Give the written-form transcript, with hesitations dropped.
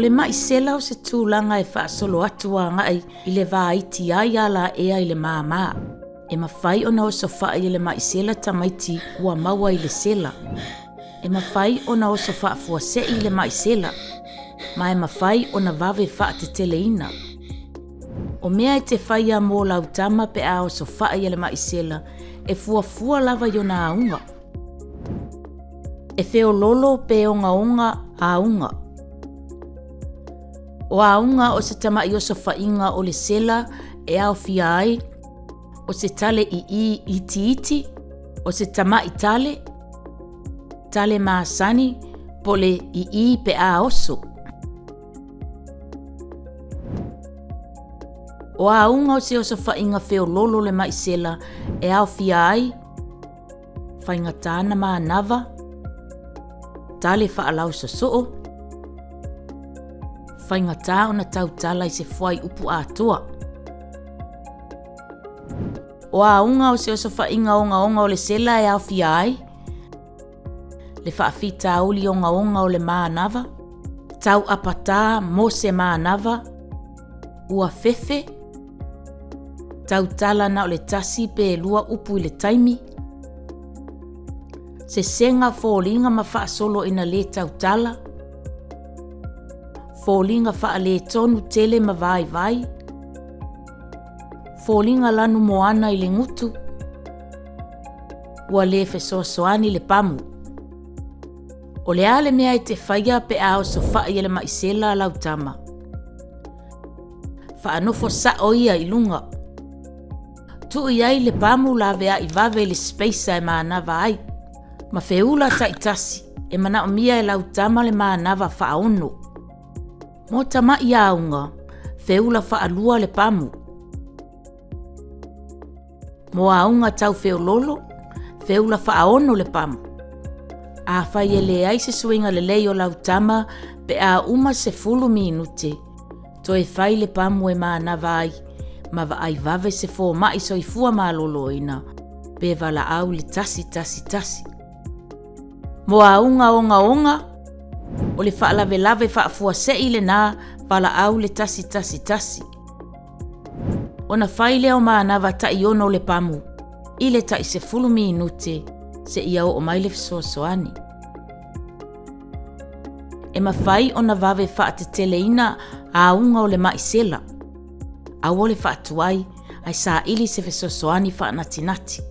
O le maʻi sela o se tulaga e faasolo atu agai i le vaiti ai alaea i le māmā. E mafai ona osofaʻi e le maʻi sela tamaiti ua maua i le sela. E mafai ona oso faafuasei le maʻi sela, ma e mafai ona vave faateteleina. O mea e te faia mō lau tama pe a osofaʻi e le maʻi sela, e fuafua lava i ona auga. E feololo pe ogaoga auga. O auga o se tamaʻi osofaʻiga o le sela e aofia ai o se tale ʻiʻī itiiti, o se tamaʻi tale, tale masani po o le ʻiʻī pe a oso. O auga o se osofaʻiga feololo o le maʻi sela e aofia ai faigata na manava, tale faalausosoo, faigata ona tautala i se fuaiupu atoa. O auga o se osofaʻiga ogaoga o le sela e aofia ai le faafitauli ogaoga o le manava, tauapatā mo se manava, ua fefe, tautala na o le tasi pe lua upu i le taimi, sesega foliga ma faasolo ina lē tautala, foliga faaletonu tele ma vaivai, Foliga lanu moana i le gutu, ua lē fesoasoani le pamu. O le a le mea e te faia pe a osofaʻi e le maʻi sela lau tama? Faanofo saʻo ia i luga. Tuu i ai le pamu laveai vave i le speisa e manava ai. Ma feula taitasi, e manaomia e lau tama le manava faaono. Mo tamaʻi auga, feula faalua le pamu. Mo auga tau feololo, feula faaono le pamu. Afai e leai se suiga lelei o lau tama pe a uma 10 minute, toe fai le pamu e manava ai ma vaai vave se fomai soifua maloloina pe valaau i le 111. Mo auga ogaoga, o le faalavelave faafuasei lenā valaau le 111. Ona fai lea o manava taiono o le pamu i le tai 10 minute seia oo mai le fesoasoani. E mafai ona vave faateteleina auga o le maʻi sela. Aua le faatuai ae saili se fesoasoani faanatinati.